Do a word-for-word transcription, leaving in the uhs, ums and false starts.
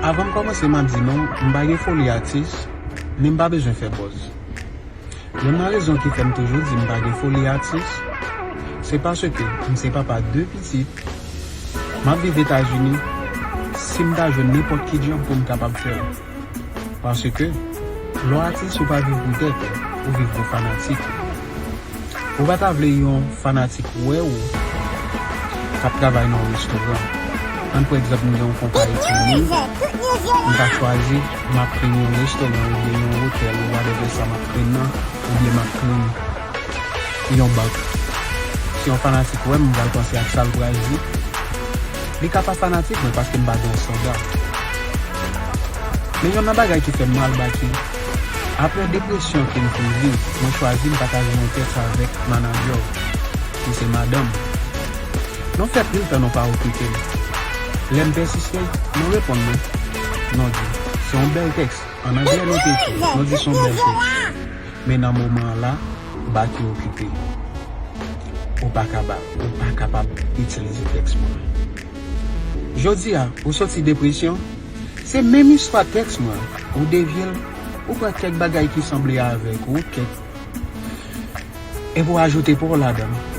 Avan m kòmanse, m ap di nou, m pa gen foli atis, men m pa bezwen fè buzz. Youn nan rezon ki fè m toujou di m pa gen foli atis, se paske m se papa de pitit, m ap viv Etazini, si m ta jwenn nenpòt ki djòb pou m kapab fè l. Paske, lè w atis, ou pa viv pou tèt ou, ou viv pou fanatik ou. Ou pa ta vle yon fanatik wè w k ap travay nan yon restoran. Ann pran egzanp, m gen yon konpayi ki vini, m ka chwazi, m ap clean yon restoran oubyen yon otèl ou whatever sa m ap clean nan, oubyen m ap clean yon bank. Si yon fanatik wè m, m pral panse ak sa l pral di. Li ka pa fanatik mwen paske m pa gen yon sanda. Men youn nan bagay ki fè m mal, Baky, apre depresyon ke m fin viv, mwen chwazi m pataje yon tèks avèk manadjè w, ki se madanm. Nou fè pil tan nou pa okipe m. Lè m pèsiste, nou reponn mwen. Nou di, se yon bèl tèks. An anglè nou te ekri, nou di se yon bèl tèks. Men nan moman an la, Baky okipe. Ou pa kapab, ou pa kapab itilize tèks mwen. Jodi a, ou soti depresyon, se menm istwa tèks mwen. Ou devye l, ou pran kèk bagay ki sanble avèk ou, kèk, epi w ajoute pa w ladan l.